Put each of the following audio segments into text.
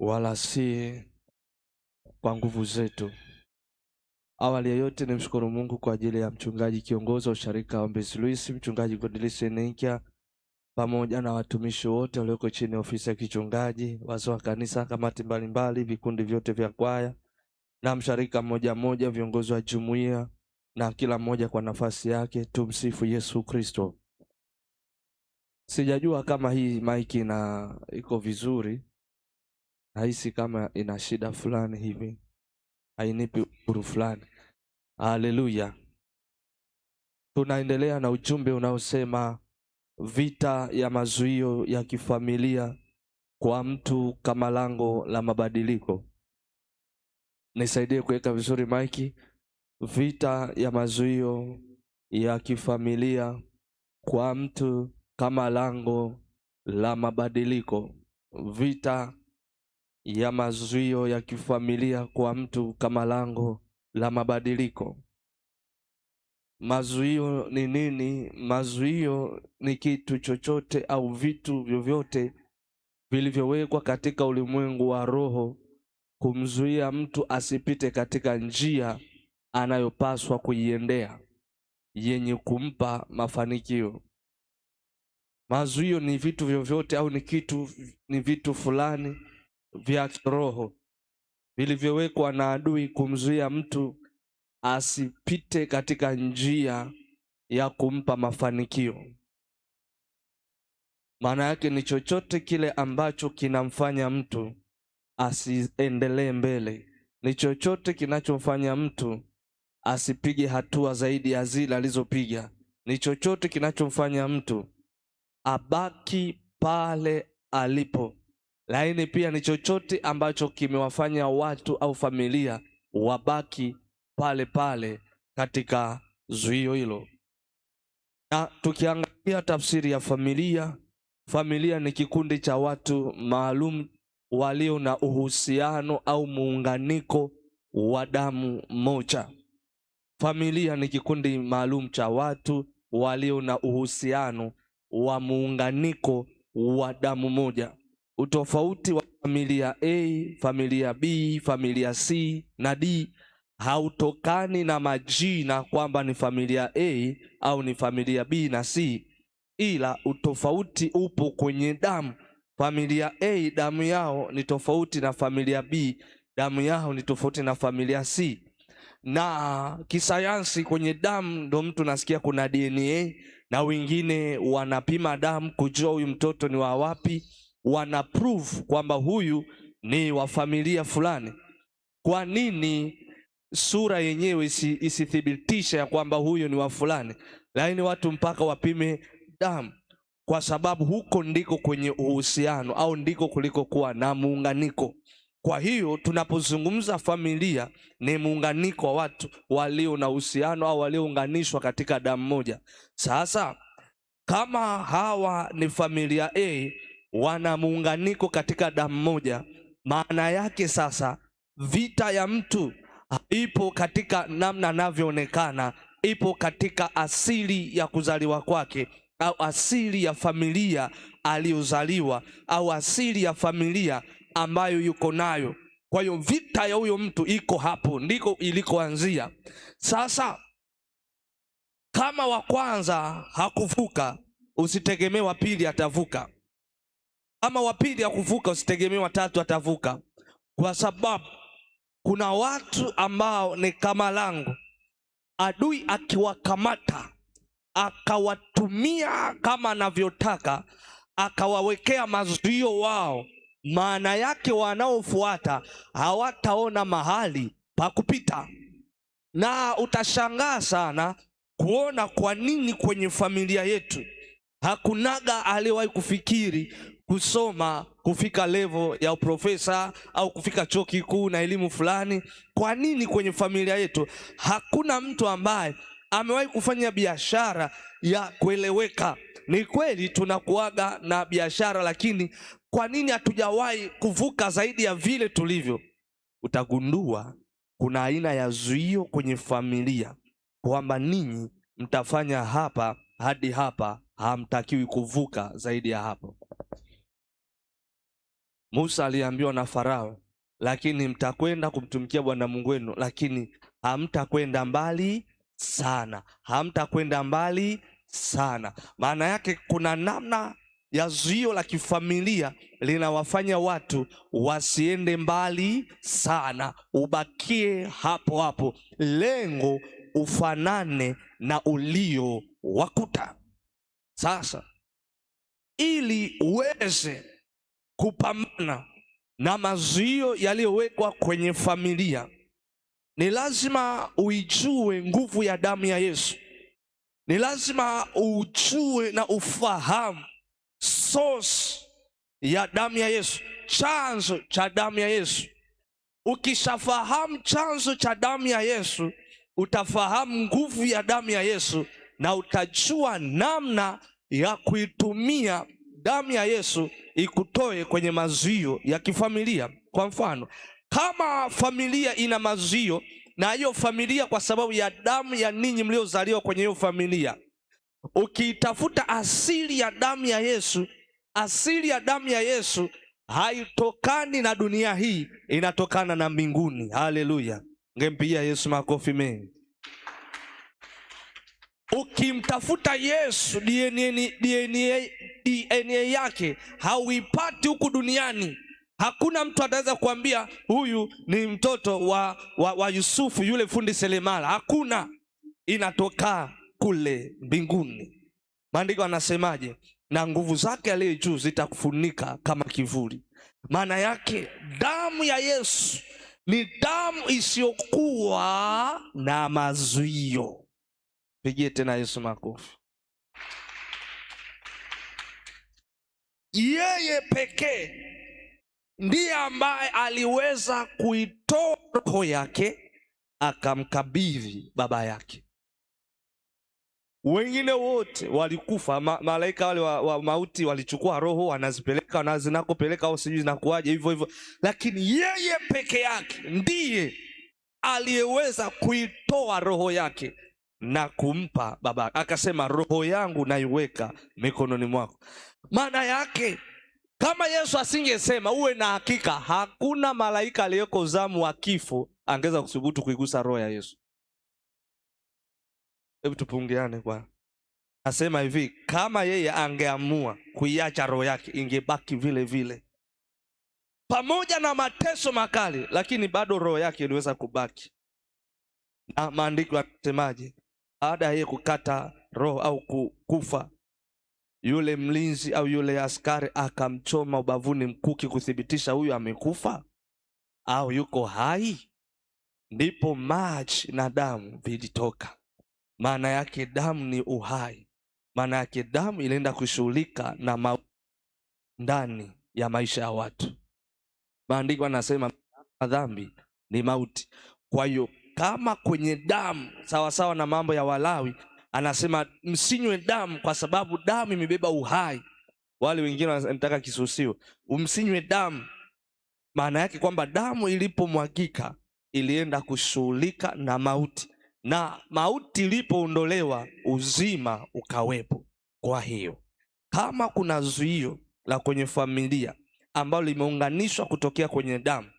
Wala si kwa nguvu zetu. Awali ya yote nimshukuru Mungu kwa ajili ya mchungaji kiongozi wa usharika wa Mbezi Luis, mchungaji Godlisten Nkya, pamoja na watumishi wote walioko chini ya ofisi ya kichungaji, wazee wa kanisa, kamati mbalimbali, vikundi vyote vya kwaya na msharika mmoja mmoja, viongozi wa jumuiya na kila mmoja kwa nafasi yake. Tumsifu Yesu Kristo. Sijajua kama hii maiki ina iko vizuri, nahisi kama ina shida fulani hivi, hainipi uhuru fulani. Haleluya! Tunaendelea na ujumbe unaosema vita ya mazuio ya kifamilia kwa mtu kama lango la mabadiliko. Nisaidie kuweka vizuri maiki. Vita ya mazuio ya kifamilia kwa mtu kama lango la mabadiliko. Vita ya mazuio ya kifamilia kwa mtu kama lango la mabadiliko. Mazuio ni nini? Mazuio ni kitu chochote au vitu vyovyote vilivyowekwa katika ulimwengu wa roho kumzuia mtu asipite katika njia anayopaswa kuiendea yenye kumpa mafanikio. Mazuio ni vitu vyovyote au ni kitu, ni vitu fulani vya kiroho vilivyowekwa na adui kumzuia mtu asipite katika njia ya kumpa mafanikio. Maana yake ni chochote kile ambacho kinamfanya mtu asiendelee mbele, ni chochote kinachomfanya mtu asipige hatua zaidi ya zile alizopiga, ni chochote kinachomfanya mtu abaki pale alipo, lakini pia ni chochote ambacho kimewafanya watu au familia wabaki pale pale katika zuio hilo. Na tukiangalia tafsiri ya familia, familia ni kikundi cha watu maalum walio na uhusiano au muunganiko wa damu moja. Familia ni kikundi maalum cha watu walio na uhusiano wa muunganiko wa damu moja. Utofauti wa familia A, familia B, familia C na D hautokani na majina kwamba ni familia A au ni familia B na C, ila utofauti upo kwenye damu. Familia A damu yao ni tofauti na familia B, damu yao ni tofauti na familia C. Na kisayansi kwenye damu ndo mtu nasikia kuna DNA na wengine wanapima damu kujua huyu mtoto ni wa wapi, wana prove kwamba huyu ni wa familia fulani. Kwa nini sura yenyewe isithibitishe ya kwamba huyu ni wa fulani? Lakini watu mpaka wapime damu, kwa sababu huko ndiko kwenye uhusiano au ndiko kuliko kuwa na muunganiko. Kwa hiyo tunapozungumza familia ni muunganiko wa watu walio na uhusiano au waliounganishwa katika damu moja. Sasa kama hawa ni familia A wana muunganiko katika damu moja, maana yake sasa vita ya mtu ipo katika namna anavyoonekana, ipo katika asili ya kuzaliwa kwake au asili ya familia aliyozaliwa au asili ya familia ambayo yuko nayo. Kwa hiyo vita ya huyo mtu iko hapo, ndiko ilikoanzia. Sasa kama wa kwanza hakuvuka, usitegemee wa pili atavuka. Kama wa pili hakuvuka, usitegemee wa tatu atavuka, kwa sababu kuna watu ambao ni kama lango, adui akiwakamata akawatumia kama anavyotaka, akawawekea mazuio wao, maana yake wanaofuata hawataona mahali pa kupita, na utashangaa sana kuona kwa nini kwenye familia yetu hakunaga aliyewahi kufikiri kusoma kufika level ya uprofesa au kufika chuo kikuu na elimu fulani. Kwa nini kwenye familia yetu hakuna mtu ambaye amewahi kufanya biashara ya kueleweka? Ni kweli tunakuaga na biashara, lakini kwa nini hatujawahi kuvuka zaidi ya vile tulivyo? Utagundua kuna aina ya zuio kwenye familia kwamba ninyi mtafanya hapa hadi hapa, hamtakiwi kuvuka zaidi ya hapo. Musa aliambiwa na Farao, lakini mtakwenda kumtumikia Bwana Mungu wenu, lakini hamtakwenda mbali sana, hamtakwenda mbali sana. Maana yake kuna namna ya zuio la kifamilia linawafanya watu wasiende mbali sana, ubakie hapo hapo, lengo ufanane na ulio wakuta. Sasa ili uweze kupambana na mazuio yaliyowekwa kwenye familia, ni lazima uijue nguvu ya damu ya Yesu. Ni lazima ujue na ufahamu source ya damu ya Yesu, chanzo cha damu ya Yesu. Ukishafahamu chanzo cha damu ya Yesu, utafahamu nguvu ya damu ya Yesu na utajua namna ya kuitumia damu ya Yesu ikutoe kwenye mazuio ya kifamilia. Kwa mfano, kama familia ina mazuio na hiyo familia kwa sababu ya damu ya ninyi mliozaliwa kwenye hiyo familia, ukiitafuta asili ya damu ya Yesu, asili ya damu ya Yesu haitokani na dunia hii, inatokana na mbinguni. Haleluya! Ngempigia Yesu makofi mengi. Ukimtafuta Yesu DNA yake hauipati huku duniani. Hakuna mtu ataweza kuambia huyu ni mtoto wa Yusufu yule fundi seremala. Hakuna, inatoka kule mbinguni. Maandiko anasemaje? Na nguvu zake aliye juu zitakufunika kama kivuli. Maana yake damu ya Yesu ni damu isiyokuwa na mazuio. Pigie tena Yesu makofi. Yeye pekee ndiye ambaye aliweza kuitoa roho yake akamkabidhi baba yake. Wengine wote walikufa, malaika wale wa mauti walichukua roho wanazipeleka na zinakopeleka au sijui zinakuwaje hivyo hivyo, lakini yeye peke yake ndiye aliyeweza kuitoa roho yake na kumpa baba. Akasema, roho yangu naiweka mikononi mwako. Maana yake kama Yesu asingesema, uwe na hakika hakuna malaika aliyeko zamu wa kifo angeweza kuthubutu kuigusa roho ya Yesu. Hebu tupungiane kwa. Nasema hivi, kama yeye angeamua kuiacha roho yake ingebaki vile vile, pamoja na mateso makali, lakini bado roho yake iliweza kubaki. Na maandiko yanasemaje? Baada ya yeye kukata roho au kufa, yule mlinzi au yule askari akamchoma ubavuni mkuki kuthibitisha huyu amekufa au yuko hai. Ndipo maji na damu vilitoka. Maana yake damu ni uhai. Maana yake damu ilienda kushughulika na ndani ya maisha ya watu. Maandiko anasema dhambi ni mauti. Kwa hiyo kama kwenye damu, sawasawa na mambo ya Walawi, anasema msinywe damu kwa sababu damu imebeba uhai. Wale wengine wanataka kisusio, umsinywe damu. Maana yake kwamba damu ilipomwagika ilienda kushughulika na mauti, na mauti ilipoondolewa uzima ukawepo. Kwa hiyo kama kuna zuio la kwenye familia ambalo limeunganishwa kutokea kwenye damu,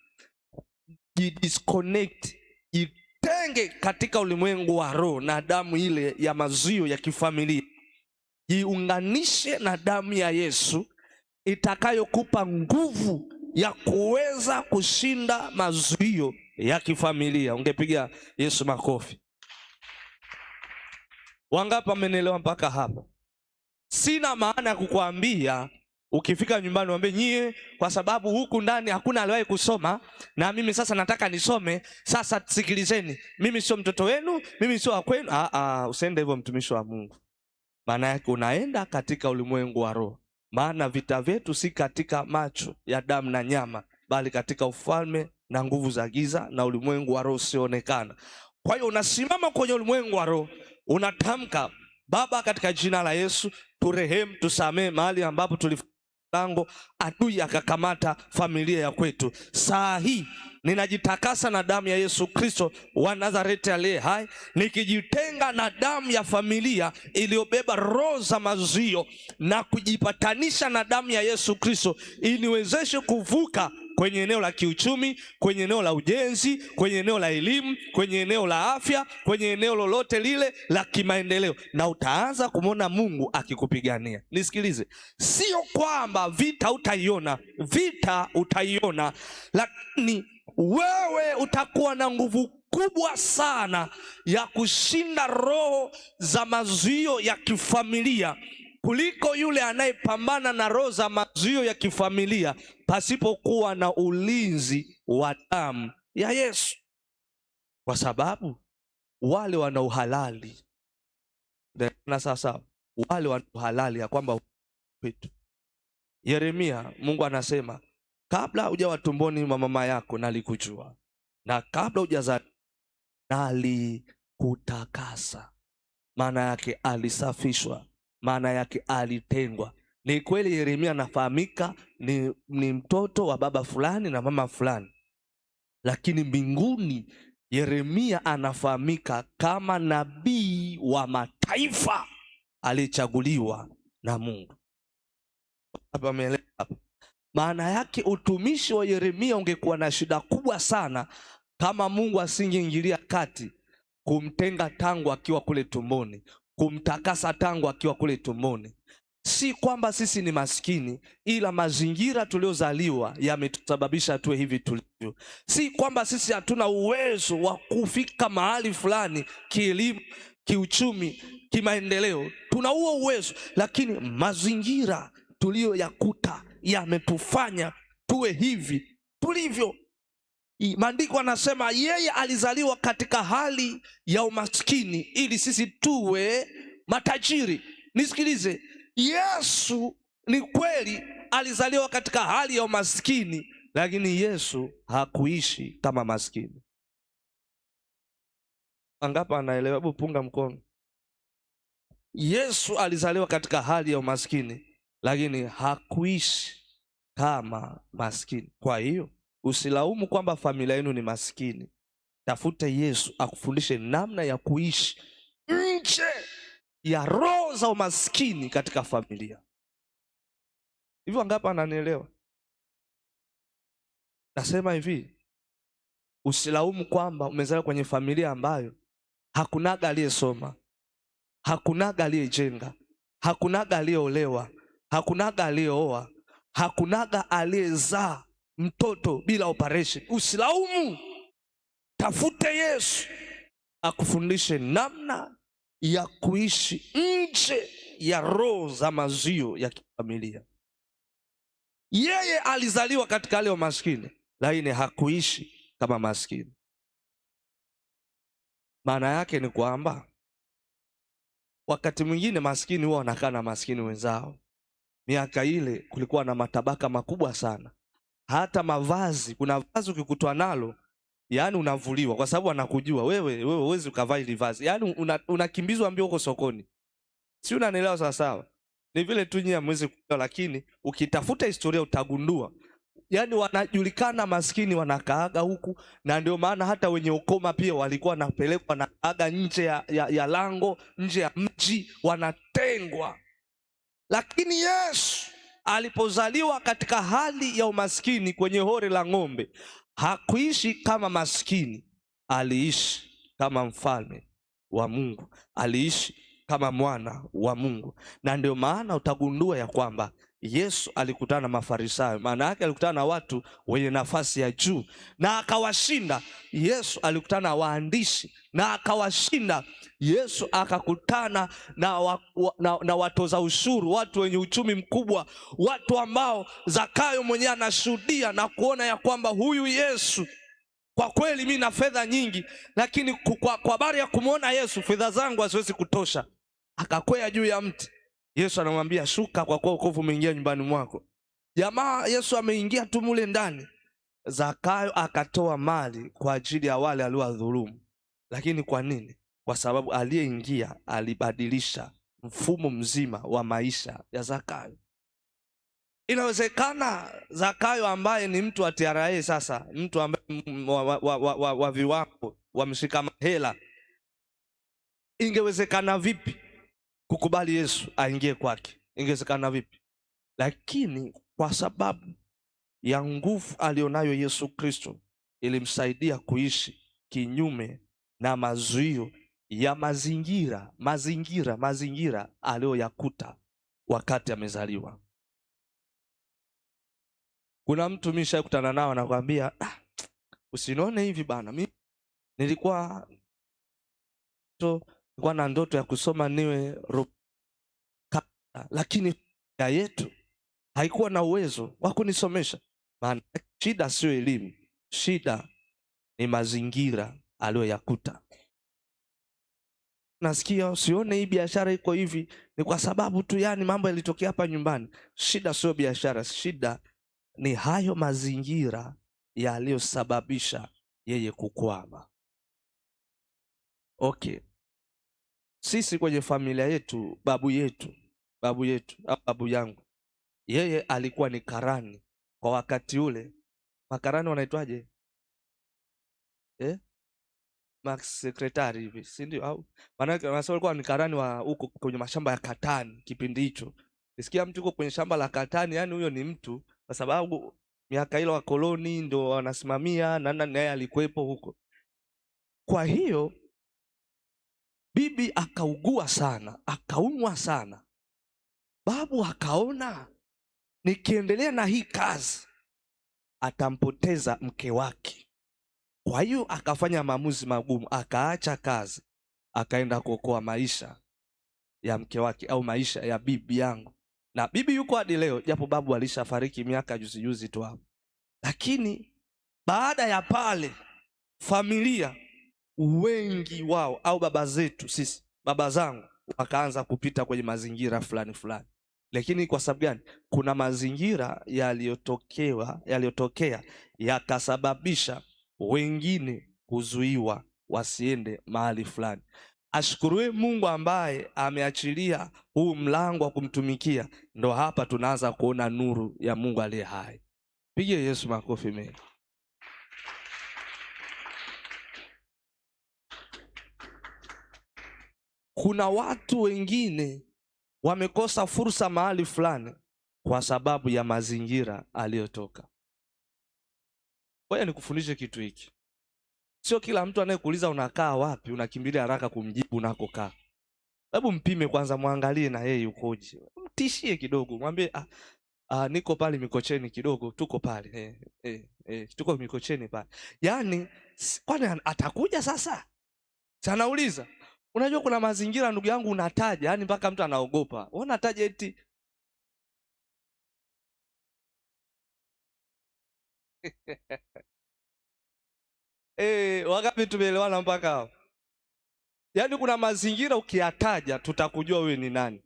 jidisconnect, jitenge katika ulimwengu wa roho na damu ile ya mazuio ya kifamilia, jiunganishe na damu ya Yesu itakayokupa nguvu ya kuweza kushinda mazuio ya kifamilia. Ungepiga Yesu makofi. Wangapi wamenielewa mpaka hapa? Sina maana ya kukwambia ukifika nyumbani uambie nyie, kwa sababu huku ndani hakuna aliwahi kusoma na mimi sasa nataka nisome. Sasa sikilizeni, mimi sio mtoto wenu, mimi sio wa kwenu. Usiende hivyo mtumishi wa Mungu. Maana yake unaenda katika ulimwengu wa roho. Maana vita vyetu si katika macho ya damu na nyama, bali katika ufalme na nguvu za giza na ulimwengu wa roho usioonekana. Kwa hiyo unasimama kwenye ulimwengu wa roho, unatamka, Baba, katika jina la Yesu, turehemu, tusamee mahali ambapo Lango adui akakamata familia ya kwetu. Saa hii ninajitakasa na damu ya Yesu Kristo wa Nazareti aliye hai, nikijitenga na damu ya familia iliyobeba roho za mazuio na kujipatanisha na damu ya Yesu Kristo iniwezeshe kuvuka kwenye eneo la kiuchumi, kwenye eneo la ujenzi, kwenye eneo la elimu, kwenye eneo la afya, kwenye eneo lolote lile la kimaendeleo, na utaanza kumwona Mungu akikupigania. Nisikilize, sio kwamba vita utaiona, vita utaiona, lakini wewe utakuwa na nguvu kubwa sana ya kushinda roho za mazuio ya kifamilia kuliko yule anayepambana na roho za mazuio ya kifamilia pasipokuwa na ulinzi wa damu ya Yesu, kwa sababu wale wana uhalali na sasa, wale wana uhalali ya kwamba kwetu. Yeremia, Mungu anasema kabla hujawa tumboni mwa mama yako nalikujua, na kabla hujazaliwa nalikutakasa. Maana yake alisafishwa, maana yake alitengwa. Ni kweli Yeremia anafahamika ni mtoto wa baba fulani na mama fulani, lakini mbinguni Yeremia anafahamika kama nabii wa mataifa aliyechaguliwa na Mungu. Hapa ameelewa hapa. Maana yake utumishi wa Yeremia ungekuwa na shida kubwa sana kama Mungu asingeingilia kati kumtenga tangu akiwa kule tumboni, kumtakasa tangu akiwa kule tumboni. Si kwamba sisi ni maskini, ila mazingira tuliozaliwa yametusababisha tuwe hivi tulivyo. Si kwamba sisi hatuna uwezo wa kufika mahali fulani kielimu, kiuchumi, kimaendeleo. Tuna huo uwezo, lakini mazingira tuliyoyakuta yametufanya tuwe hivi tulivyo. Maandiko anasema yeye alizaliwa katika hali ya umaskini ili sisi tuwe matajiri. Nisikilize, Yesu ni kweli alizaliwa katika hali ya umaskini, lakini Yesu hakuishi kama maskini. Angapa anaelewa? Hebu punga mkono. Yesu alizaliwa katika hali ya umaskini, lakini hakuishi kama maskini. Kwa hiyo usilaumu kwamba familia yenu ni maskini. Tafute Yesu akufundishe namna ya kuishi nje ya roho za umaskini katika familia. Hivyo ngapi ananielewa? Nasema hivi, usilaumu kwamba umezaliwa kwenye familia ambayo hakunaga aliyesoma, hakunaga aliyejenga, hakunaga aliyeolewa, hakunaga aliyeoa, hakunaga aliyezaa mtoto bila operation. Usilaumu, tafute Yesu akufundishe namna ya kuishi nje ya roho za mazuio ya kifamilia. Yeye alizaliwa katika hali ya umaskini, lakini hakuishi kama maskini. Maana yake ni kwamba wakati mwingine maskini huwa wanakaa na maskini wenzao. Miaka ile kulikuwa na matabaka makubwa sana, hata mavazi. Kuna vazi ukikutwa nalo, yaani unavuliwa, kwa sababu anakujua wewe, wewe huwezi ukavaa hili vazi, yaani unakimbizwa mbio huko sokoni, si unanielewa? Sawa sawa, ni vile tu nyinyi hamwezi kuelewa, lakini ukitafuta historia utagundua, yaani wanajulikana maskini wanakaaga huku, na ndio maana hata wenye ukoma pia walikuwa wanapelekwa na aga nje ya lango, nje ya mji, wanatengwa. Lakini Yesu alipozaliwa katika hali ya umaskini kwenye hori la ng'ombe, hakuishi kama maskini, aliishi kama mfalme wa Mungu, aliishi kama mwana wa Mungu. Na ndio maana utagundua ya kwamba Yesu alikutana na Mafarisayo, maana yake alikutana na watu wenye nafasi ya juu na akawashinda. Yesu alikutana na waandishi na akawashinda. Yesu akakutana na watoza ushuru, watu wenye uchumi mkubwa, watu ambao Zakayo mwenyewe anashuhudia na kuona ya kwamba huyu Yesu kwa kweli mi na fedha nyingi, lakini kwa habari ya kumwona Yesu fedha zangu haziwezi kutosha. Akakwea juu ya mti. Yesu anamwambia shuka, kwa kuwa wokovu umeingia nyumbani mwako. Jamaa Yesu ameingia tu mule ndani, Zakayo akatoa mali kwa ajili ya wale aliowadhulumu. Lakini kwa nini? Kwa sababu aliyeingia alibadilisha mfumo mzima wa maisha ya Zakayo. Inawezekana Zakayo ambaye ni mtu wa TRA sasa, mtu ambaye wa viwango, wa mshika mahela, ingewezekana vipi kukubali Yesu aingie kwake? Ingewezekana vipi? Lakini kwa sababu ya nguvu alionayo Yesu Kristo ilimsaidia kuishi kinyume na mazuio ya mazingira aliyoyakuta wakati amezaliwa. Kuna mtu mimi nishakutana nao anakuambia, usinione hivi bana, mimi nilikuwa na ndoto ya kusoma niwe lakini ya yetu haikuwa na uwezo wa kunisomesha. Maana shida sio elimu, shida ni mazingira aliyoyakuta. Nasikia usione hii biashara iko hivi ni kwa sababu tu yani mambo yalitokea hapa nyumbani. Shida sio biashara, shida ni hayo mazingira yaliyosababisha yeye kukwama. Okay. Sisi kwenye familia yetu, babu yetu, babu yangu, yeye alikuwa ni karani kwa wakati ule. Makarani wanaitwaje? Max secretary hivi, si ndio? Au maana wanasema alikuwa ni karani wa huko kwenye mashamba ya Katani kipindi hicho. Nisikia mtu yuko kwenye shamba la Katani, yani huyo ni mtu, kwa sababu miaka ile wakoloni ndio wanasimamia na naye alikuwepo huko. Kwa hiyo bibi akaugua sana, akaumwa sana. Babu akaona nikiendelea na hii kazi atampoteza mke wake. Kwa hiyo akafanya maamuzi magumu, akaacha kazi, akaenda kuokoa maisha ya mke wake au maisha ya bibi yangu. Na bibi yuko hadi leo, japo babu alishafariki miaka juzi juzi tu hapo. Lakini baada ya pale familia wengi wao au baba zetu sisi, baba zangu wakaanza kupita kwenye mazingira fulani fulani. Lakini kwa sababu gani? Kuna mazingira yaliyotokea yakasababisha wengine kuzuiwa wasiende mahali fulani. Ashukuriwe Mungu ambaye ameachilia huu mlango wa kumtumikia. Ndo hapa tunaanza kuona nuru ya Mungu aliye hai. Pige Yesu makofi mengi. Kuna watu wengine wamekosa fursa mahali fulani kwa sababu ya mazingira aliyotoka. Ngoja nikufundishe kitu hiki. Sio kila mtu anayekuuliza unakaa wapi unakimbilia haraka kumjibu unakokaa. Hebu mpime kwanza, muangalie na yeye yukoje. Mtishie kidogo, mwambie niko pale Mikocheni kidogo, tuko pale. Tuko Mikocheni pale. Yaani kwani atakuja sasa? Sanauliza. Unajua kuna mazingira ndugu yangu unataja, yani mpaka mtu anaogopa. Wewe unataja eti wangapi tumeelewana mpaka hapo? Yaani kuna mazingira ukiyataja tutakujua wewe ni nani.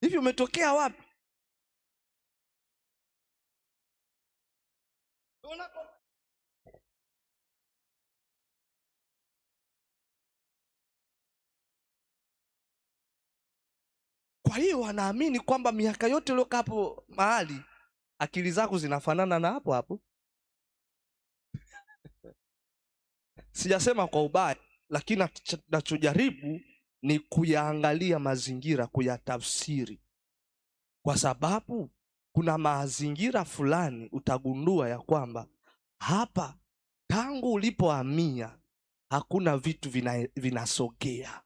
Hivi umetokea wapi? Kwa hiyo wanaamini kwamba miaka yote uliokaa hapo mahali akili zako zinafanana na hapo hapo. Sijasema kwa ubaya, lakini nachojaribu ni kuyaangalia mazingira, kuyatafsiri. Kwa sababu kuna mazingira fulani utagundua ya kwamba hapa tangu ulipohamia hakuna vitu vinasogea.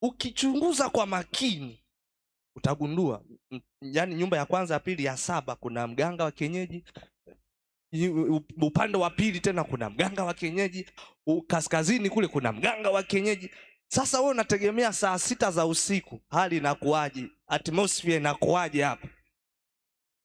Ukichunguza kwa makini utagundua, yani nyumba ya kwanza, ya pili, ya saba kuna mganga wa kienyeji, upande wa pili tena kuna mganga wa kienyeji, kaskazini kule kuna mganga wa kienyeji. Sasa wewe unategemea saa 6 za usiku hali inakuaje? Atmosphere inakuaje hapa?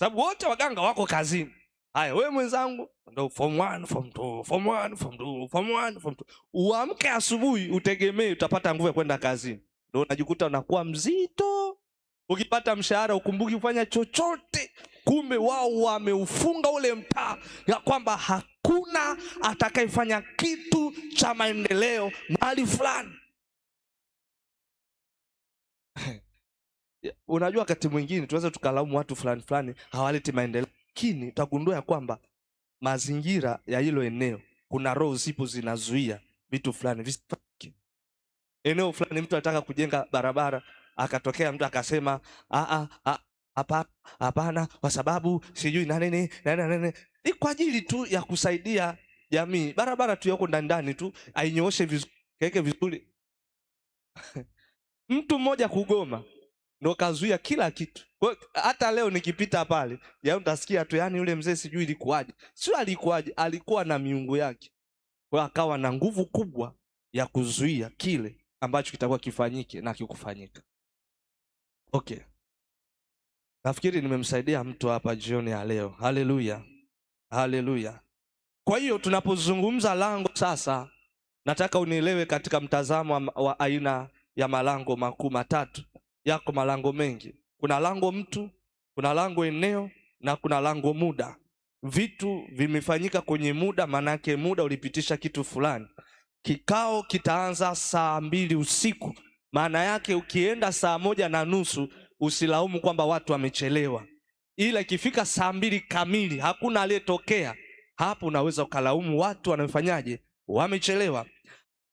Sababu wote waganga wako kazini. Haya wewe mwenzangu ndo form 1, form 2, form 1, form 2, form 1, form 2. Uamke asubuhi utegemee utapata nguvu ya kwenda kazini. Ndio unajikuta unakuwa mzito. Ukipata mshahara ukumbuki kufanya chochote. Kumbe wao wameufunga ule mtaa ya kwamba hakuna atakayefanya kitu cha maendeleo mahali fulani. Unajua, wakati mwingine tunaweza tukalaumu watu fulani fulani hawaleti maendeleo, lakini utagundua ya kwamba mazingira ya hilo eneo kuna roho zipo zinazuia vitu fulani visifanyike. Eneo fulani mtu anataka kujenga barabara, akatokea mtu akasema a a hapa hapana, kwa sababu sijui na nini na nini na nini. Ni kwa ajili tu ya kusaidia jamii, barabara tu yako ndani ndani tu ainyooshe vizuri, kaeke vizuri. Mtu mmoja kugoma ndo kazuia kila kitu. Kwa hiyo hata leo nikipita pale, yaani utasikia tu, yani yule mzee sijui ilikuwaje, sio alikuwaje, alikuwa na miungu yake. Kwa hiyo akawa na nguvu kubwa ya kuzuia kile ambacho kitakuwa kifanyike na kikufanyika. Okay, nafikiri nimemsaidia mtu hapa jioni ya leo. Haleluya, haleluya. Kwa hiyo tunapozungumza lango sasa, nataka unielewe katika mtazamo wa aina ya malango makuu matatu. Yako malango mengi. Kuna lango mtu, kuna lango eneo na kuna lango muda. Vitu vimefanyika kwenye muda, manake muda ulipitisha kitu fulani. Kikao kitaanza 2:00 usiku, maana yake ukienda 1:30 usilaumu kwamba watu wamechelewa, ila ikifika 2:00 kamili hakuna aliyetokea, hapo unaweza ukalaumu watu wanafanyaje, wamechelewa.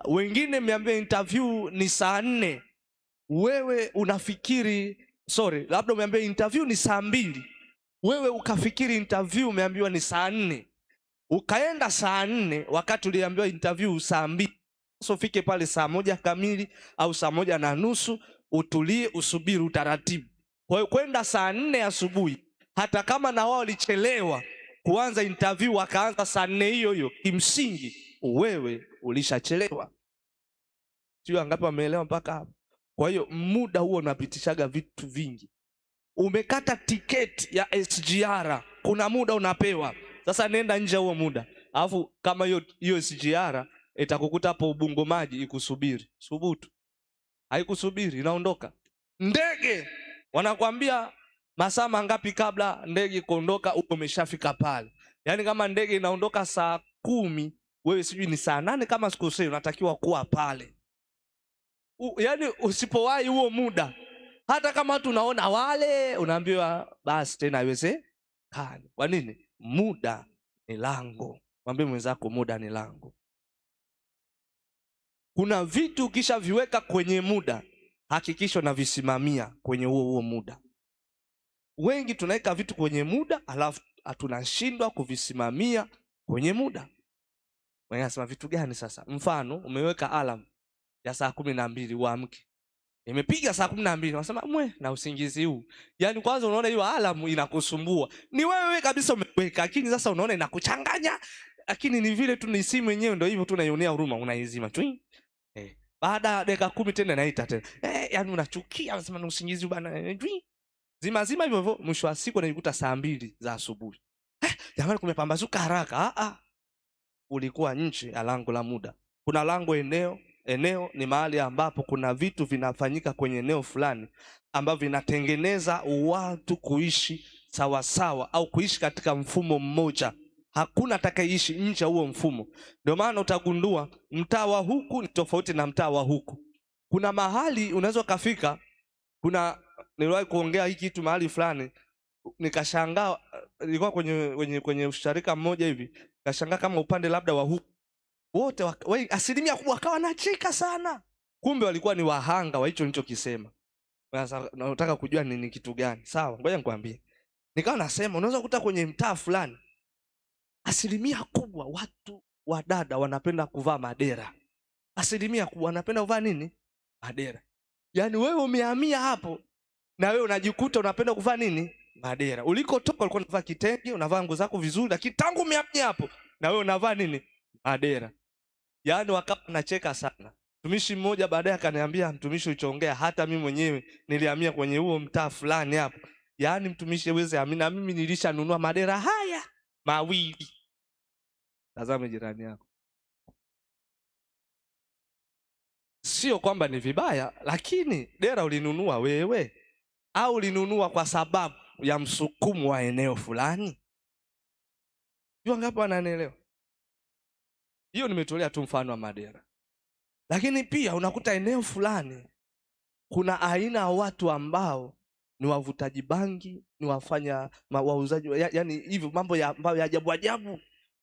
Wengine mmeambiwa interview ni 4:00, wewe unafikiri sorry, labda umeambiwa interview ni 2:00, wewe ukafikiri interview umeambiwa ni 4:00, ukaenda 4:00 wakati uliambiwa interview 2:00. Sasa ufike pale 1:00 kamili au 1:30, utulie, usubiri utaratibu. Kwa hiyo kwenda 4:00 asubuhi, hata kama na wao walichelewa kuanza interview wakaanza 4:00 hiyo hiyo, kimsingi wewe ulishachelewa. Sio angapi wameelewa mpaka hapo? Kwa hiyo muda huo unapitishaga vitu vingi. Umekata tiketi ya SGR, kuna muda unapewa. Sasa nenda nje huo muda, alafu kama hiyo SGR itakukuta hapo Ubungo maji ikusubiri. Subutu. Haikusubiri, inaondoka. Ndege wanakwambia masaa mangapi kabla ndege kuondoka uko umeshafika pale. Yaani kama ndege inaondoka 10:00, wewe sijui ni 8:00 kama sikosei, unatakiwa kuwa pale. Yaani usipowahi huo muda, hata kama tunaona wale, unaambiwa basi tena haiwezekani. Kwa nini? Muda ni lango. Mwambie mwenzako muda ni lango. Kuna vitu ukishaviweka kwenye muda, hakikisha unavisimamia kwenye huo muda. Wengi tunaweka vitu kwenye muda, alafu tunashindwa kuvisimamia kwenye muda. Wengine wanasema vitu gani sasa? Mfano, umeweka alarm ya 12:00 uamke. Imepiga 12:00, unasema mwe na usingizi huu. Yaani kwanza unaona hiyo alarm inakusumbua. Ni wewe kabisa umeweka, lakini sasa unaona inakuchanganya. Lakini ni vile tu ni simu yenyewe ndio hivyo tu, unaionea huruma, unaizima tu. Baada ya dakika 10 tena inaita tena. Yaani unachukia, unasema ni usingizi bana. Zima zima hivyo hivyo, mwisho wa siku unajikuta 2:00 za asubuhi. Jamani kumepambazuka haraka. Ulikuwa nje ya lango la muda. Kuna lango eneo. Eneo ni mahali ambapo kuna vitu vinafanyika kwenye eneo fulani ambavyo vinatengeneza watu kuishi sawasawa au kuishi katika mfumo mmoja. Hakuna atakayeishi nje huo mfumo. Ndio maana utagundua mtaa wa huku ni tofauti na mtaa wa huku. Kuna mahali unaweza kufika, kuna niliwahi kuongea hiki kitu mahali fulani, nikashangaa, nilikuwa kwenye usharika mmoja hivi, nikashangaa kama upande labda wa huku wote asilimia kubwa wakawa wanacheka sana. Kumbe walikuwa ni wahanga wa hicho nilichokisema. Sasa nataka kujua ni kitu gani. Sawa, ngoja nikwambie. Nikawa nasema unaweza kukuta kwenye mtaa fulani asilimia kubwa watu wa dada wanapenda kuvaa madera. Asilimia kubwa wanapenda kuvaa nini? Madera. Yaani wewe umehamia hapo na wewe unajikuta unapenda kuvaa nini? Madera. Ulikotoka ulikuwa unavaa kitenge, unavaa nguo zako vizuri, lakini tangu umehamia hapo na wewe unavaa nini? Madera. Yaani wakawa wanacheka sana. Mtumishi mmoja baadaye akaniambia, mtumishi ulichoongea hata mimi mwenyewe nilihamia kwenye huo mtaa fulani hapo. Yaani mtumishi uweze amina, mimi nilishanunua madera haya mawili. Tazame jirani yako. Sio kwamba ni vibaya, lakini dera ulinunua wewe au ulinunua kwa sababu ya msukumo wa eneo fulani? Jua ngapi wananielewa? Hiyo nimetolea tu mfano wa madera. Lakini pia unakuta eneo fulani kuna aina ya watu ambao Ni wavutaji bangi, ni wafanya wauzaji, yani hivyo mambo ya ambayo ya ajabu ajabu.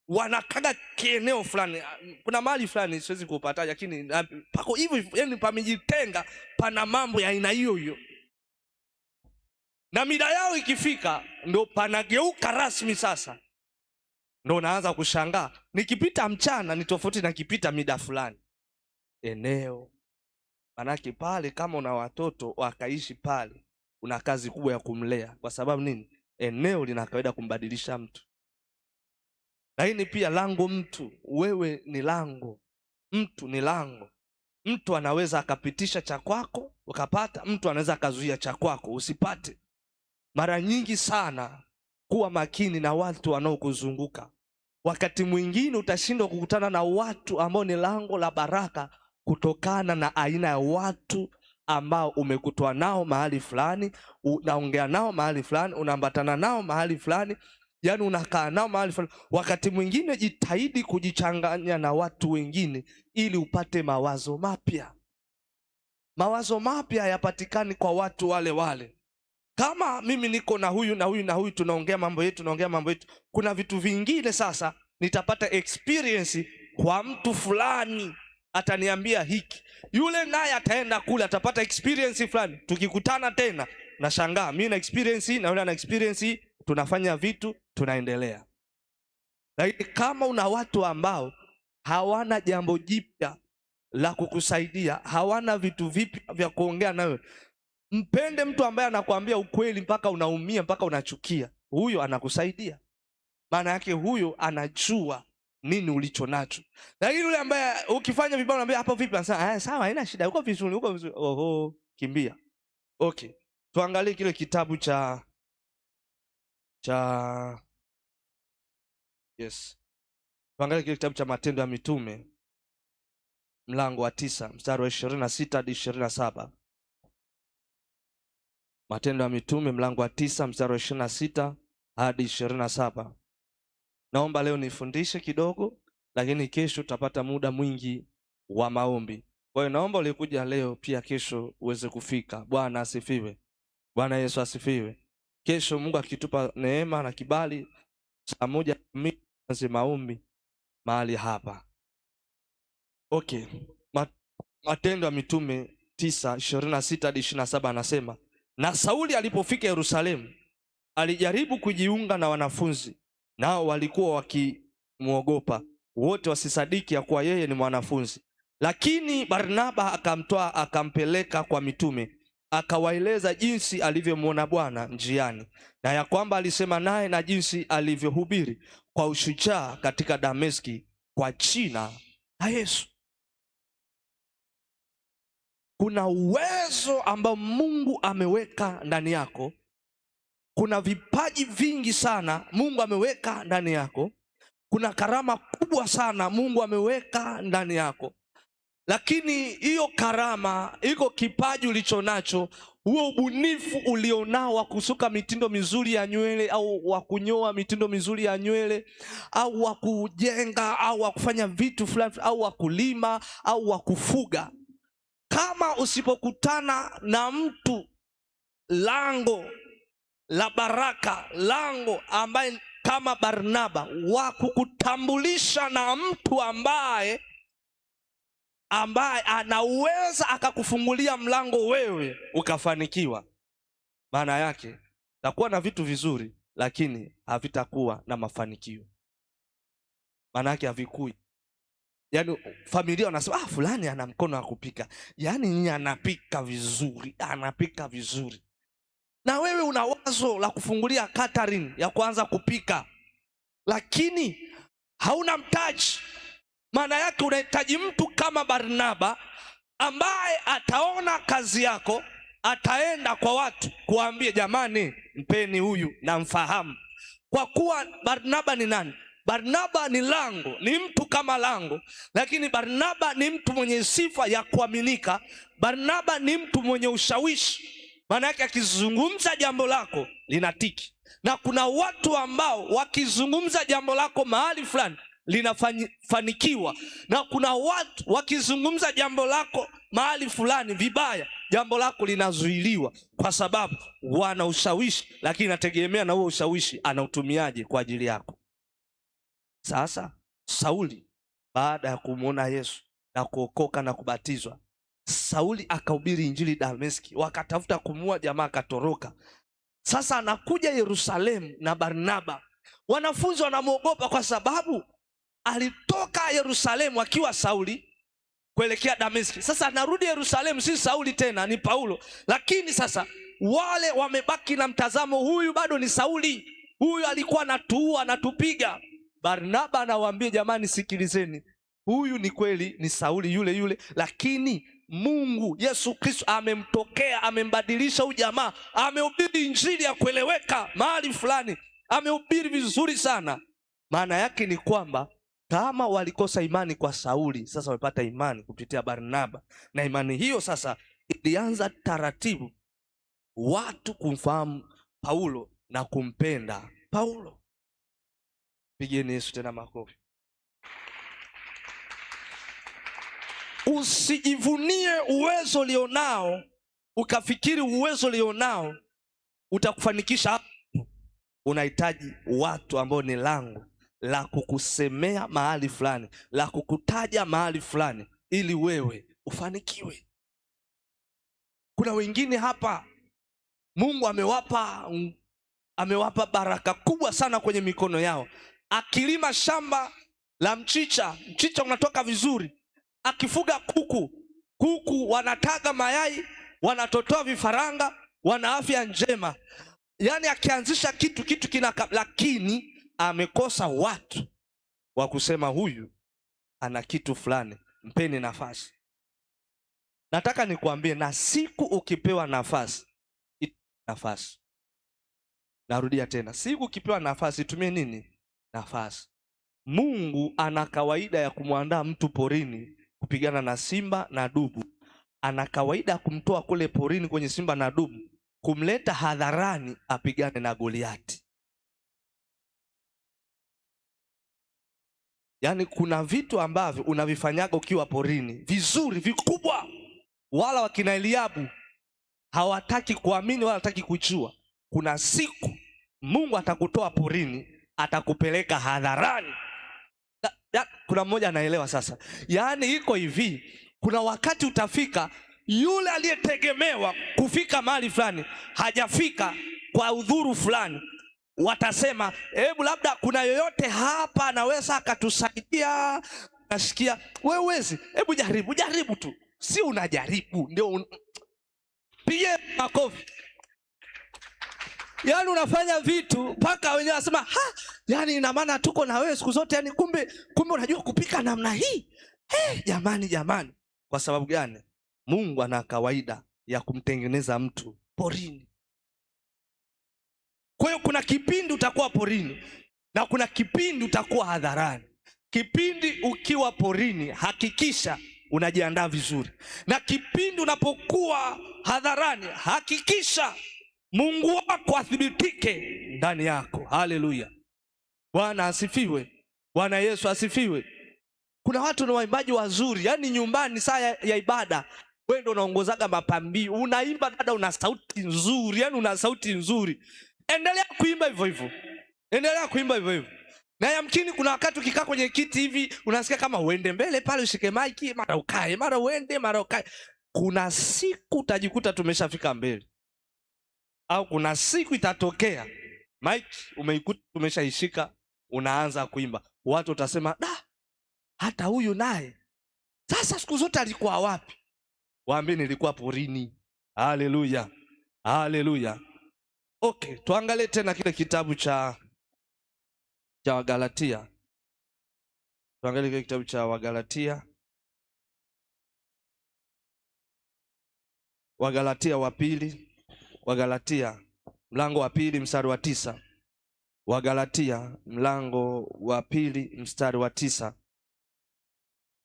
Wanakaga kieneo fulani, kuna mahali fulani siwezi kupata, lakini pako hivyo hivyo, yani pamejitenga, pana mambo ya aina hiyo hiyo, na mida yao ikifika ndo panageuka rasmi. Sasa ndo naanza kushangaa, nikipita mchana ni tofauti na nikipita mida fulani eneo. Manake pale kama una watoto wakaishi pale, una kazi kubwa ya kumlea. Kwa sababu nini? Eneo lina kawaida kumbadilisha mtu. Lakini pia lango mtu, wewe ni lango, mtu ni lango. Mtu anaweza akapitisha cha kwako ukapata, mtu anaweza akazuia cha kwako usipate. Mara nyingi sana kuwa makini na watu wanaokuzunguka. Wakati mwingine utashindwa kukutana na watu ambao ni lango la baraka kutokana na aina ya watu ambao umekutwa nao mahali fulani, unaongea nao mahali fulani, unaambatana nao mahali fulani, yani unakaa nao mahali fulani. Wakati mwingine jitahidi kujichanganya na watu wengine ili upate mawazo mapya. Mawazo mapya hayapatikani kwa watu wale wale. Kama mimi niko na huyu na huyu na huyu, tunaongea mambo yetu, tunaongea mambo yetu, kuna vitu vingine sasa nitapata experience kwa mtu fulani, ataniambia hiki, yule naye ataenda kule atapata experience fulani. Tukikutana tena nashangaa, mimi na experience na yule ana experience, tunafanya vitu, tunaendelea. Lakini kama una watu ambao hawana jambo jipya la kukusaidia, hawana vitu vipya vya kuongea nawe, mpende mtu ambaye anakuambia ukweli mpaka unaumia, mpaka unachukia. Huyo anakusaidia, maana yake huyo anajua nini ulicho nacho. Lakini yule ambaye ukifanya vibaya unaambia hapo vipi, anasema ah, sawa, haina shida, uko vizuri, uko vizuri. Oho, kimbia. Okay, tuangalie kile kitabu cha cha yes, tuangalie kile kitabu cha Matendo ya Mitume mlango wa 9 mstari wa 26 hadi 27. Matendo ya Mitume mlango wa 9 mstari wa 26 hadi 27. Naomba leo nifundishe kidogo, lakini kesho tutapata muda mwingi wa maombi. Kwa hiyo naomba ulikuja leo pia kesho uweze kufika. Bwana asifiwe. Bwana Yesu asifiwe. Kesho Mungu akitupa neema na kibali, saa 1:00 tuanze maombi mahali hapa. Okay. Matendo ya Mitume 9:26 hadi 27 anasema, na Sauli alipofika Yerusalemu alijaribu kujiunga na wanafunzi, nao walikuwa wakimuogopa wote wasisadiki ya kuwa yeye ni mwanafunzi. Lakini Barnaba akamtoa akampeleka kwa mitume, akawaeleza jinsi alivyomwona Bwana njiani, na ya kwamba alisema naye, na jinsi alivyohubiri kwa ushujaa katika Dameski kwa jina la Yesu. Kuna uwezo ambao Mungu ameweka ndani yako. Kuna vipaji vingi sana Mungu ameweka ndani yako. Kuna karama kubwa sana Mungu ameweka ndani yako. Lakini hiyo karama, iko kipaji ulichonacho, huo ubunifu ulionao wa kusuka mitindo mizuri ya nywele, au wa kunyoa mitindo mizuri ya nywele, au wa kujenga, au wa kufanya vitu fulani, au wa kulima, au wa kufuga, kama usipokutana na mtu lango la baraka, lango ambaye kama Barnaba wa kukutambulisha na mtu ambaye anaweza akakufungulia mlango wewe ukafanikiwa, maana yake takuwa na vitu vizuri lakini havitakuwa na mafanikio. Maana yake havikui. Yaani familia wanasema, ah, fulani ana mkono wa kupika, yaani yeye anapika vizuri, anapika vizuri. Na wewe una wazo la kufungulia catering ya kuanza kupika, lakini hauna mtaji. Maana yake unahitaji mtu kama Barnaba ambaye ataona kazi yako, ataenda kwa watu kuambia, jamani, mpeni huyu na mfahamu. Kwa kuwa Barnaba ni nani? Barnaba ni lango, ni mtu kama lango, lakini Barnaba ni mtu mwenye sifa ya kuaminika. Barnaba ni mtu mwenye ushawishi. Maana yake akizungumza jambo lako linatiki. Na kuna watu ambao wakizungumza jambo lako mahali fulani linafanikiwa, na kuna watu wakizungumza jambo lako mahali fulani vibaya Jambo lako linazuiliwa kwa sababu wana ushawishi, lakini inategemea na huo ushawishi anautumiaje kwa ajili yako. Sasa Sauli baada ya kumuona Yesu na kuokoka na kubatizwa, Sauli akahubiri injili Dameski, wakatafuta kumua jamaa akatoroka. Sasa anakuja Yerusalemu na Barnaba. Wanafunzi wanamuogopa kwa sababu alitoka Yerusalemu akiwa Sauli kuelekea Dameski. Sasa anarudi Yerusalemu, si Sauli tena, ni Paulo. Lakini sasa wale wamebaki na mtazamo, huyu bado ni Sauli, huyu alikuwa anatuua, anatupiga. Barnaba anawaambia, jamani, sikilizeni, huyu ni kweli ni Sauli yule yule, lakini Mungu Yesu Kristo amemtokea, amembadilisha huyu jamaa, amehubiri injili ya kueleweka mahali fulani, amehubiri vizuri sana. Maana yake ni kwamba kama walikosa imani kwa Sauli, sasa wamepata imani kupitia Barnaba, na imani hiyo sasa ilianza taratibu watu kumfahamu Paulo na kumpenda Paulo. Pigeni Yesu tena makofi. Usijivunie uwezo ulionao ukafikiri uwezo ulionao utakufanikisha. Unahitaji watu ambao ni lango la kukusemea mahali fulani, la kukutaja mahali fulani, ili wewe ufanikiwe. Kuna wengine hapa Mungu amewapa baraka kubwa sana kwenye mikono yao. Akilima shamba la mchicha, mchicha unatoka vizuri. Akifuga kuku, kuku wanataga mayai, wanatotoa vifaranga, wana afya njema. Yaani akianzisha kitu, kitu kinaka, lakini amekosa watu wa kusema huyu ana kitu fulani, mpeni nafasi. Nataka nikuambie, na siku ukipewa nafasi, nafasi. Narudia tena, siku ukipewa nafasi, tumie nini? Nafasi. Mungu ana kawaida ya kumwandaa mtu porini kupigana na simba na dubu. Ana kawaida ya kumtoa kule porini kwenye simba na dubu, kumleta hadharani apigane na Goliati. Yaani kuna vitu ambavyo unavifanyaga ukiwa porini vizuri vikubwa, wala wakina Eliabu hawataki kuamini wala hawataki kujua. Kuna siku Mungu atakutoa porini, atakupeleka hadharani. Kuna mmoja anaelewa sasa. Yaani iko hivi, kuna wakati utafika yule aliyetegemewa kufika mahali fulani hajafika kwa udhuru fulani, watasema hebu labda kuna yoyote hapa anaweza akatusaidia. Nasikia wewe huwezi, hebu jaribu, jaribu tu. Si unajaribu ndio pige makofi. Yaani unafanya vitu mpaka wenyewe wanasema ha, yaani ina maana tuko na wewe siku zote, yaani kumbe unajua kupika namna hii. Hey, jamani jamani. Kwa sababu gani? Mungu ana kawaida ya kumtengeneza mtu porini. Kwa hiyo kuna kipindi utakuwa porini na kuna kipindi utakuwa hadharani. Kipindi ukiwa porini hakikisha unajiandaa vizuri, na kipindi unapokuwa hadharani hakikisha Mungu wako athibitike ndani yako. Haleluya. Bwana asifiwe. Bwana Yesu asifiwe. Kuna watu ni waimbaji wazuri, yaani nyumbani saa ya ibada wewe ndio unaongozaga mapambio, unaimba dada, una sauti nzuri, yaani una sauti nzuri. Endelea kuimba hivyo hivyo. Endelea kuimba hivyo hivyo. Na yamkini kuna wakati ukikaa kwenye kiti hivi unasikia kama uende mbele pale ushike maiki, mara ukae, mara uende, mara ukae. Kuna siku utajikuta tumeshafika mbele. Au kuna siku itatokea mic umeikuta umeshaishika, unaanza kuimba. Watu utasema da, hata huyu naye sasa siku zote alikuwa wapi? Waambie nilikuwa porini. Haleluya. Haleluya. Okay, tuangalie tena kile kitabu cha Wagalatia. Tuangalie kile kitabu cha Wagalatia. Wagalatia wa pili. Wagalatia mlango wa 2 mstari wa 9. Wagalatia mlango wa 2 mstari wa 9.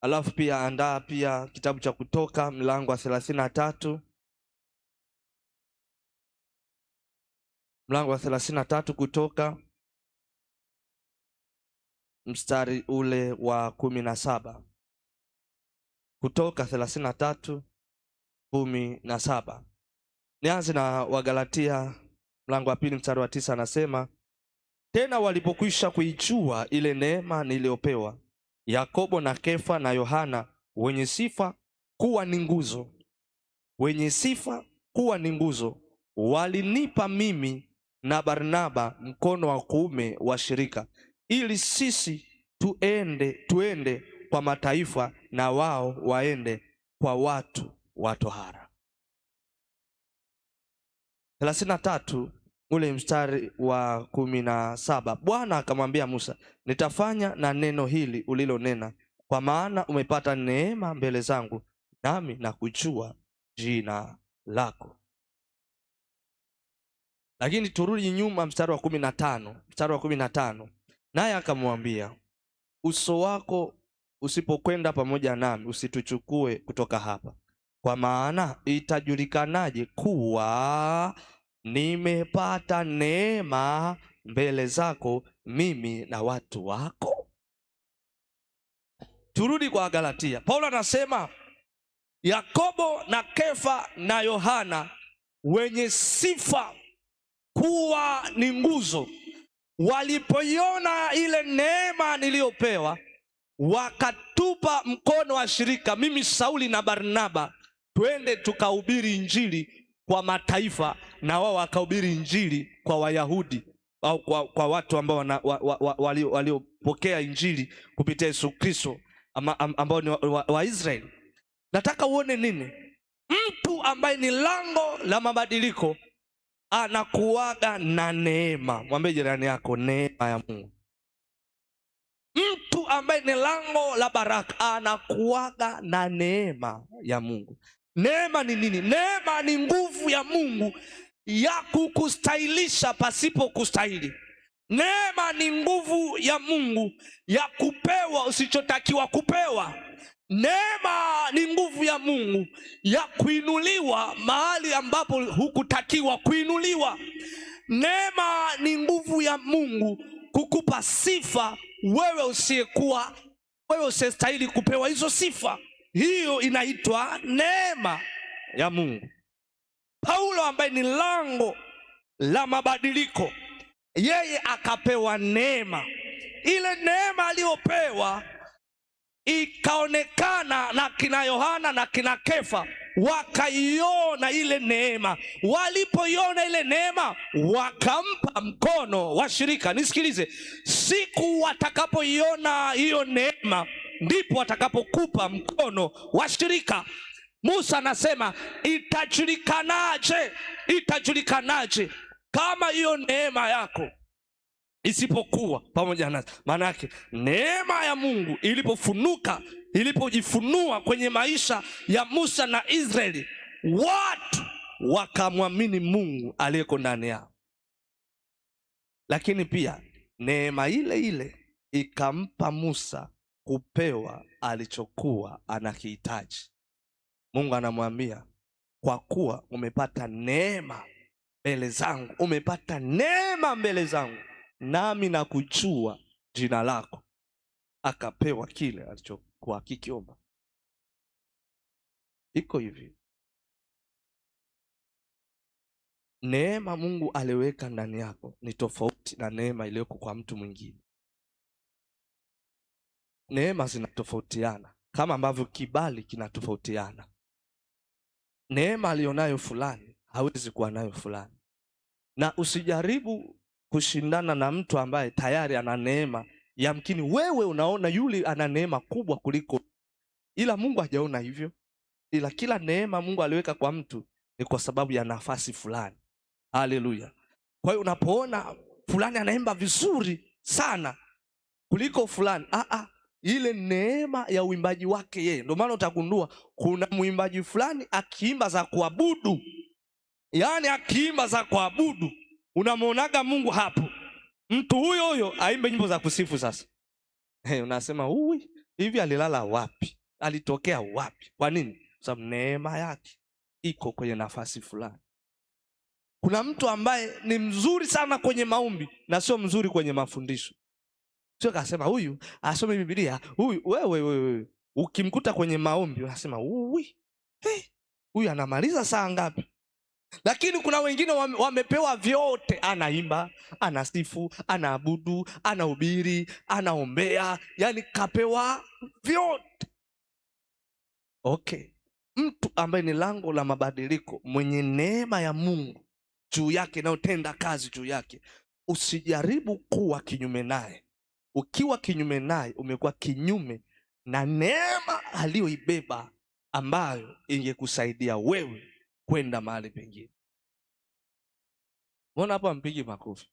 Alafu pia andaa pia kitabu cha Kutoka mlango wa 33. Mlango wa 33 Kutoka mstari ule wa 17. Kutoka 33 17. Nianze na Wagalatia mlango wa 2 mstari wa 9, anasema tena walipokwisha kuijua ile neema niliyopewa, Yakobo na Kefa na Yohana wenye sifa kuwa ni nguzo, wenye sifa kuwa ni nguzo, walinipa mimi na Barnaba mkono wa kuume wa shirika, ili sisi tuende kwa mataifa na wao waende kwa watu wa tohara. 33 ule mstari wa 17, Bwana akamwambia Musa, nitafanya na neno hili ulilonena, kwa maana umepata neema mbele zangu, nami nakujua jina lako. Lakini turudi nyuma mstari wa 15, mstari wa 15, naye akamwambia, uso wako usipokwenda pamoja nami, usituchukue kutoka hapa, kwa maana itajulikanaje kuwa nimepata neema mbele zako mimi na watu wako? Turudi kwa Galatia. Paulo anasema Yakobo na Kefa na Yohana wenye sifa kuwa ni nguzo, walipoiona ile neema niliyopewa, wakatupa mkono wa shirika, mimi Sauli na Barnaba, twende tukahubiri injili kwa mataifa, na wao wakahubiri injili kwa Wayahudi au kwa watu ambao waliopokea injili kupitia Yesu Kristo, ambao ni wa Israeli. Nataka uone nini? Mtu ambaye ni lango la mabadiliko anakuaga na neema. Mwambie jirani yako, neema ya Mungu. Mtu ambaye ni lango la baraka anakuaga na neema ya Mungu. Neema ni nini? Neema ni nguvu ya Mungu ya kukustahilisha pasipo kustahili. Neema ni nguvu ya Mungu ya kupewa usichotakiwa kupewa. Neema ni nguvu ya Mungu ya kuinuliwa mahali ambapo hukutakiwa kuinuliwa. Neema ni nguvu ya Mungu kukupa sifa wewe usiyekuwa, wewe usiyestahili kupewa hizo sifa. Hiyo inaitwa neema ya Mungu. Paulo ambaye ni lango la mabadiliko, yeye akapewa neema. Ile neema aliyopewa ikaonekana na kina Yohana na kina Kefa, wakaiona ile neema. Walipoiona ile neema, wakampa mkono wa shirika. Nisikilize, siku watakapoiona hiyo neema, ndipo watakapokupa mkono wa shirika. Musa anasema itajulikanaje? Itajulikanaje kama hiyo neema yako isipokuwa pamoja nasi? Maana yake neema ya Mungu ilipofunuka, ilipojifunua kwenye maisha ya Musa na Israeli, watu wakamwamini Mungu aliyeko ndani yao. Lakini pia neema ile ile ikampa Musa kupewa alichokuwa anakihitaji. Mungu anamwambia, kwa kuwa umepata neema mbele zangu, umepata neema mbele zangu, nami nakujua jina lako. Akapewa kile alichokuwa akikiomba. Iko hivi, neema Mungu aliweka ndani yako ni tofauti na neema iliyoko kwa mtu mwingine. Neema zinatofautiana kama ambavyo kibali kinatofautiana. Neema alionayo fulani hawezi kuwa nayo fulani, na usijaribu kushindana na mtu ambaye tayari ana neema. Yamkini wewe unaona yule ana neema kubwa kuliko, ila Mungu hajaona hivyo. Ila kila neema Mungu aliweka kwa mtu ni kwa sababu ya nafasi fulani. Haleluya! Kwa hiyo unapoona fulani anaimba vizuri sana kuliko fulani, ile neema ya uimbaji wake yeye. Ndio maana utagundua kuna mwimbaji fulani akiimba za kuabudu, yaani akiimba za kuabudu unamuonaga Mungu hapo. Mtu huyo huyo aimbe nyimbo za kusifu sasa. Hey, unasema uwi hivi alilala wapi? Alitokea wapi? Kwa nini? Kwa sababu neema yake iko kwenye nafasi fulani. Kuna mtu ambaye ni mzuri sana kwenye maombi na sio mzuri kwenye mafundisho. Sio kasema huyu asome Biblia, huyu wewe wewe. Ukimkuta kwenye maombi unasema uwi. Hey, Huyu anamaliza saa ngapi? Lakini kuna wengine wamepewa vyote, anaimba, anasifu, anaabudu, anahubiri, anaombea, yani kapewa vyote. Okay, mtu ambaye ni lango la mabadiliko, mwenye neema ya Mungu juu yake inayotenda kazi juu yake, usijaribu kuwa kinyume naye. Ukiwa kinyume naye, umekuwa kinyume na neema aliyoibeba ambayo ingekusaidia wewe kwenda mahali pengine. Mbona hapo ampigi makofi?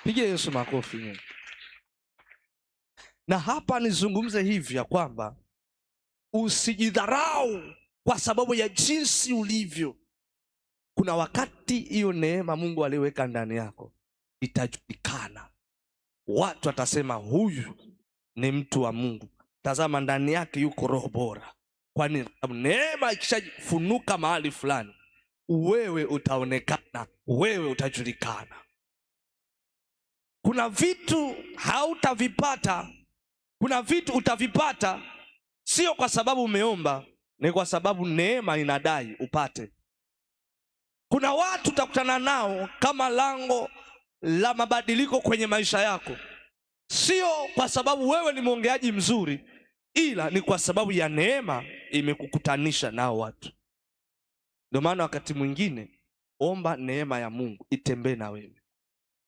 Piga Yesu makofi nyinyi. Na hapa nizungumze hivi ya kwamba usijidharau kwa sababu ya jinsi ulivyo. Kuna wakati hiyo neema Mungu aliweka ndani yako itajulikana, watu watasema huyu ni mtu wa Mungu, tazama ndani yake yuko roho bora. Kwani neema ikishafunuka mahali fulani, wewe utaonekana, wewe utajulikana. Kuna vitu hautavipata, kuna vitu utavipata sio kwa sababu umeomba, ni kwa sababu neema inadai upate. Kuna watu utakutana nao kama lango la mabadiliko kwenye maisha yako, sio kwa sababu wewe ni mwongeaji mzuri, ila ni kwa sababu ya neema imekukutanisha nao watu. Ndio maana wakati mwingine omba neema ya Mungu itembee na wewe,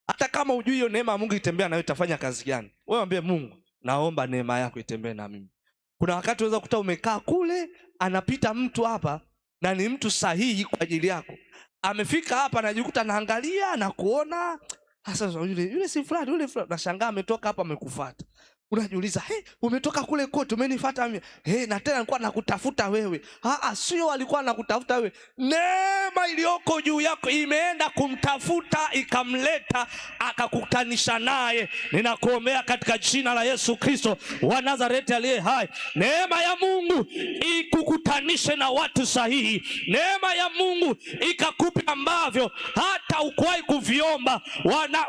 hata kama hujui hiyo neema ya Mungu itembea na wewe itafanya kazi gani. Wewe mwambie Mungu, naomba neema yako itembee na mimi. Kuna wakati unaweza kukuta umekaa kule, anapita mtu hapa na ni mtu sahihi kwa ajili yako, amefika hapa anajikuta anaangalia na kuona sasa, yule si fulani, yule fulani, nashangaa ametoka hapa amekufuata. Unajiuliza, hey, umetoka kule kote umenifuata mimi, hey, na tena nilikuwa nakutafuta wewe. Ah, sio alikuwa nakutafuta wewe, neema iliyoko juu yako imeenda kumtafuta ikamleta akakutanisha naye. Ninakuombea katika jina la Yesu Kristo wa Nazareti aliye hai, neema ya Mungu ikukutanishe na watu sahihi, neema ya Mungu ikakupe ambavyo hata ukuwahi kuviomba.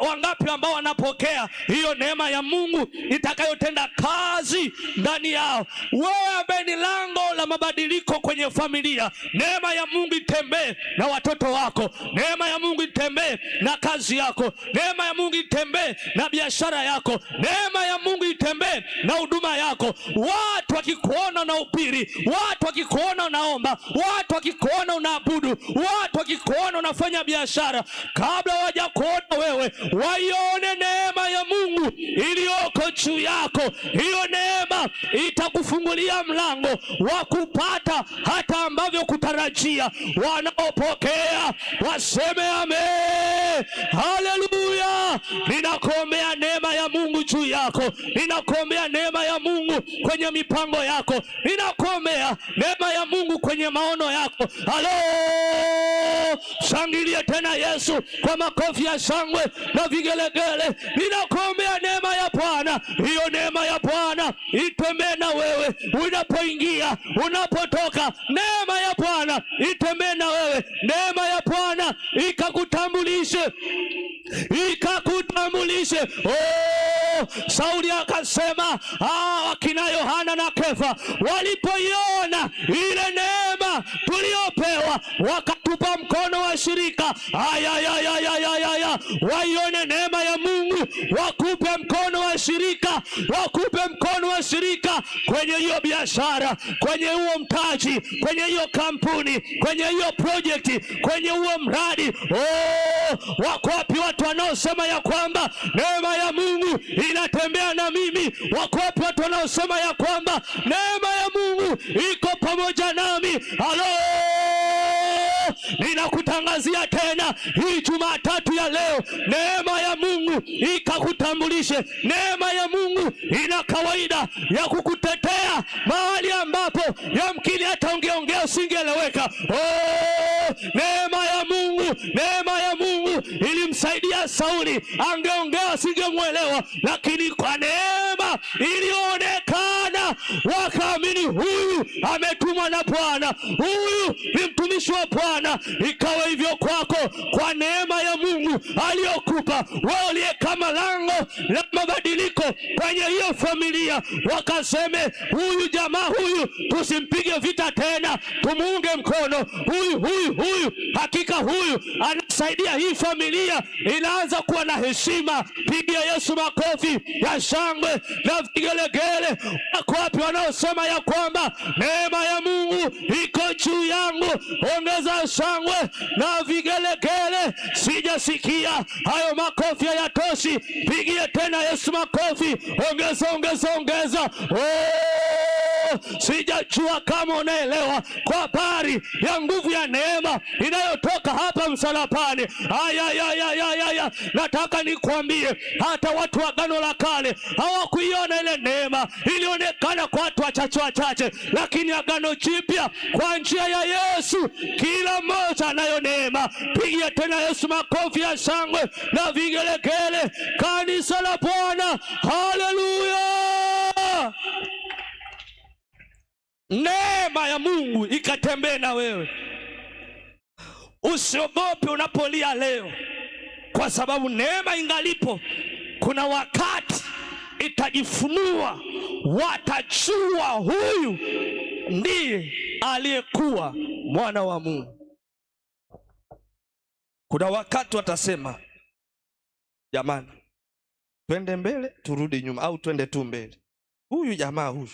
Wangapi ambao wanapokea hiyo neema ya Mungu itakayotenda kazi ndani yao? Wewe ambaye ni lango la mabadiliko kwenye familia, neema ya Mungu itembee na watoto wako, neema ya Mungu itembee na kazi yako, neema ya Mungu itembee na biashara yako, neema ya Mungu itembee na huduma yako. Watu wakikuona unahubiri, watu wakikuona unaomba, watu wakikuona unaabudu, watu wakikuona unafanya biashara, kabla hawajakuona wewe, waione neema ya Mungu iliyoko juu yako. Hiyo neema itakufungulia mlango wa kupata hata ambavyo kutarajia. Wanaopokea waseme amen, haleluya. Ninakuombea neema ya Mungu juu yako, ninakuombea neema ya Mungu kwenye mipango yako, ninakuombea neema ya Mungu kwenye maono yako. Halo, shangilie tena Yesu kwa makofi ya shangwe na vigelegele. Ninakuombea neema ya Bwana, hiyo neema ya Bwana itembee na wewe unapoingia, unapotoka. Neema ya Bwana itembee na wewe, neema ya Bwana ikakutambulishe, ikakutambulishe. Oh, Sauli akasema, wakina Yohana na Kefa walipoiona ile neema tuliyopewa wakatupa mkono wa shirika. Ayayayayayaya, waione neema ya Mungu, wakupe mkono wa shirika, wakupe mkono wa shirika kwenye hiyo biashara, kwenye huo mtaji, kwenye hiyo kampuni, kwenye hiyo project, kwenye huo mradi. Oh, wako wapi watu wanaosema ya kwamba neema ya Mungu inatembea na mimi? Wako wapi watu wanaosema ya kwamba neema ya Mungu iko pamoja nami? Halo, ninakutangazia tena hii Jumatatu ya leo, neema ya Mungu ikakutambulishe. Neema ya Mungu ina kawaida ya kukutetea mahali ambapo yamkini hata ungeongea usingeeleweka. Oh, neema ya Mungu, neema ya Mungu ilimsaidia Sauli, angeongea asingemwelewa, lakini kwa neema ilionekana Wakaamini huyu ametumwa na Bwana, huyu ni mtumishi wa Bwana. Ikawa hivyo kwako kwa neema ya Mungu aliyokupa wewe, uliye kama lango la mabadiliko kwenye hiyo familia, wakaseme huyu jamaa huyu tusimpige vita tena, tumuunge mkono huyu, huyu, huyu, hakika huyu anasaidia hii familia inaanza kuwa na heshima. Pigia Yesu makofi ya shangwe na vigelegele. Wako wapi wanaosema ya kwamba neema ya Mungu iko juu yangu? Ongeza shangwe na vigelegele. Sijasikia hayo makofi, hayatoshi. Pigie tena Yesu makofi, ongeza, ongeza, ongeza. Oh, sijajua kama unaelewa kwa habari ya nguvu ya neema inayotoka hapa msalabani. Aya, nataka nikwambie, hata watu wa Agano la Kale hawakuiona ile neema, ilionekana kwa watu wachache wachache, lakini Agano Jipya kwa njia ya Yesu kila mmoja anayo neema. Pigia tena Yesu makofi ya shangwe na vigelegele, kanisa la Bwana, haleluya! Neema ya Mungu ikatembee na wewe. Usiogope unapolia leo, kwa sababu neema ingalipo. Kuna wakati itajifunua, watajua huyu ndiye aliyekuwa mwana wa Mungu. Kuna wakati watasema, jamani, twende mbele turudi nyuma, au twende tu mbele. Huyu jamaa huyu,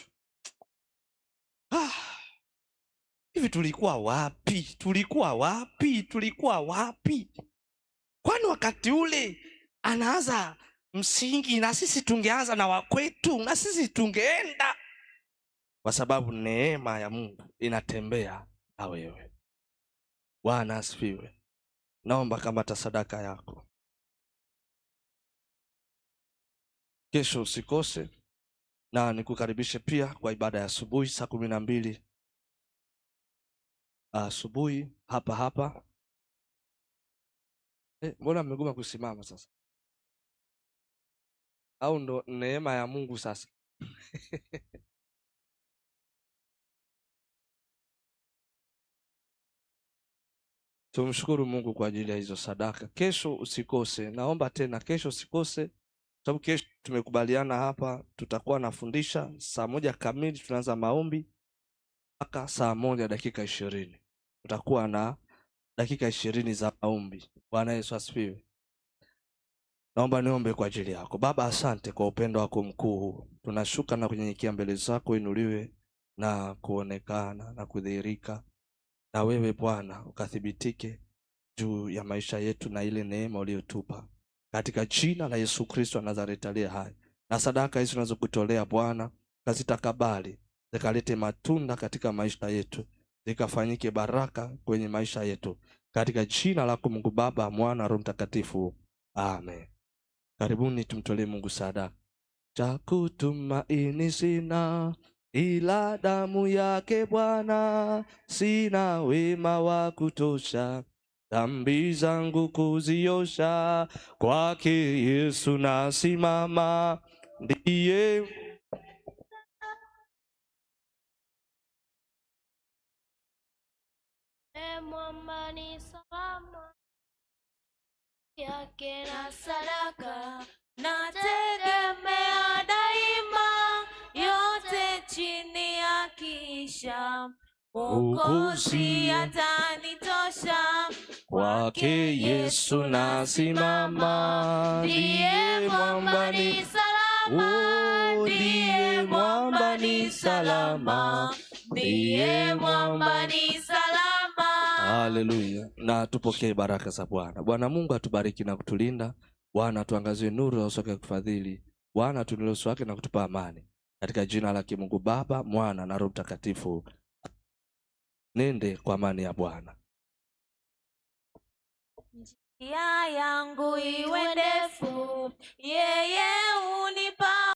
hivi tulikuwa wapi? Tulikuwa wapi? Tulikuwa wapi? Kwani wakati ule anaanza msingi na sisi tungeanza na wakwetu, na sisi tungeenda, kwa sababu neema ya Mungu inatembea na wewe. Bwana asifiwe. Naomba kamata sadaka yako kesho, usikose, na nikukaribishe pia kwa ibada ya asubuhi saa 12 asubuhi hapa hapa. Mbona mmegoma kusimama sasa? Au ndo neema ya Mungu sasa? Tumshukuru Mungu kwa ajili ya hizo sadaka. Kesho usikose, naomba tena, kesho usikose, sababu kesho tumekubaliana hapa tutakuwa nafundisha saa 1 kamili, tunaanza maombi mpaka saa 1:20. Tutakuwa na dakika 20 za maombi. Bwana Yesu asifiwe. Naomba niombe kwa ajili yako. Baba, asante kwa upendo wako mkuu. Tunashuka na kunyenyekea mbele zako, inuliwe na kuonekana na kudhihirika, na wewe Bwana ukathibitike juu ya maisha yetu na ile neema uliyotupa, katika jina la Yesu Kristo wa Nazareti aliye hai. Na sadaka hizi tunazokutolea Bwana, kazitakabali, zikalete matunda katika maisha yetu, zikafanyike baraka kwenye maisha yetu, katika jina lako Mungu Baba, Mwana, Roho Mtakatifu, amen. Karibuni tumtolee Mungu sadaka. Cha kutumaini sina ila damu yake Bwana, sina wema wa kutosha, dhambi zangu kuziosha, kwake Yesu nasimama, ndiye mwamba ni salama yake na sadaka nategemea daima, yote chini ya kisha Mwokozi atanitosha, kwake Yesu nasimama, ndiye mwamba ni salama, ndiye mwamba ni salama, ndiye mwamba ni salama. Haleluya. Na tupokee baraka za Bwana. Bwana Mungu atubariki na kutulinda. Bwana atuangazie nuru ya uso wake kufadhili. Bwana atuinulie uso wake na kutupa amani. Katika jina la Mungu Baba, Mwana na Roho Mtakatifu. Nende kwa amani ya Bwana. Njia yangu iwe ndefu, yeye unipa